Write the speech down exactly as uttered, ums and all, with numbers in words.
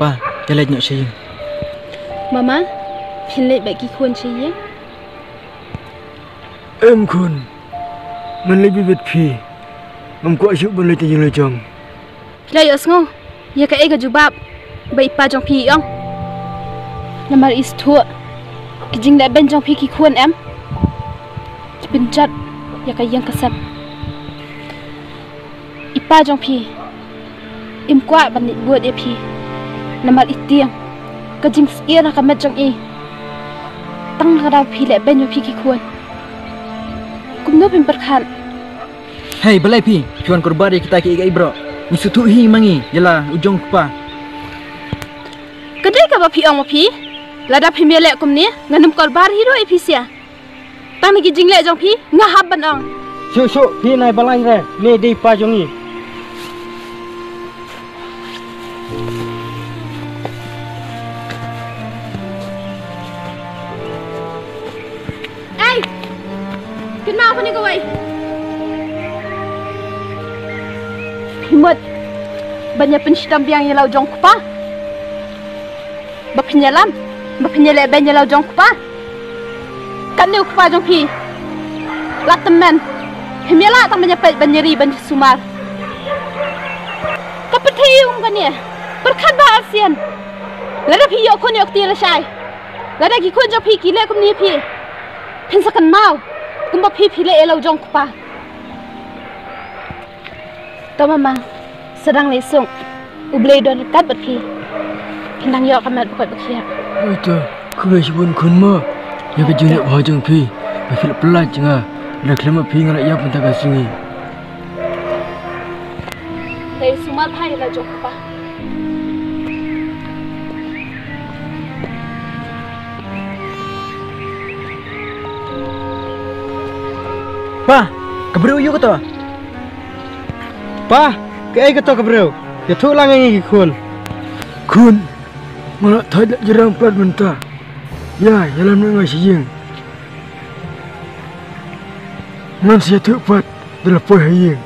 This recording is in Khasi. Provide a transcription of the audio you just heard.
Pa, ïa leit noh sha ïing. Mama, phin leit bad ki khun sha ïing? Em khun, ngan leit beit bad phi. Ngam kwah shuh ban leit ïing la jong. Phi la ïohsngew ïa kaei ka jubab ba i pa jong phi i ong? Namar i sngewthuh ki jinglehbeiñ jong phi ki khun em, ki pynjot ïa ka ïing ka sem. I pa jong phi im kwah ban leit bud ïa phi, namar i tieng ka jingsyier ha ka met jong i. Tang ka daw phi lehbeiñ ïa phi ki khun. Kumno phin pyrkhat? Hei, balei phi? Phi wan korbar ïa kita kiei kiei baroh. Ngi sngewthuh hi ma ngi ïa la u jong u kpa. Ka dei kaba phi ong ma phi. Lada phim ïaleh kumne, ngan ym korbar hi ruh ïa phi sha. Tang na ki jingleh jong phi nga hap ban ong. Shuh shuh, phi nai balai re, ne dei pa jong ngi. Ei! Kynmaw kane kawei. Phi mut ban ïa pynshitom biang ïa la u jong u kpa? Ba phin ïalam, ba phin ïalehbeiñ ïa la u jong u kpa? Kane u kpa jong phi la tymmen. Phim ïalah tang ban ïapeit ban ïari ban ïasumar. Ka pyrthei um kane. Pyrkhat ba arsien. Lada phi ïoh khun ïoh kti lashai, lada ki khun jong phi ki leh kumne ïa phi, phin sa kynmaw kumba phi phi leh ïa la u jong u kpa. To mama, sdang leit suk. U Blei don ryngkat bad phi. Phin dang ïoh ka met ba koit ba khiah. Oi to, khublei shibun khun mo. Ïa ka jingleh bha jong phi ba phi la pyllait jong nga. Lada khlem ma phi nga la ïap mynta ka sngi. Te sumar bha ïa la jong u kpa. Pa, ka briew aïu kato? Pa, kaei kato ka briew? Ïathuh lang ïa ngi ki khun. Khun, nga la thait la jrang palat mynta. Ïa, ïalam na nga sha ïing. Ngan sa ïathuh pat da la poi ha ïing.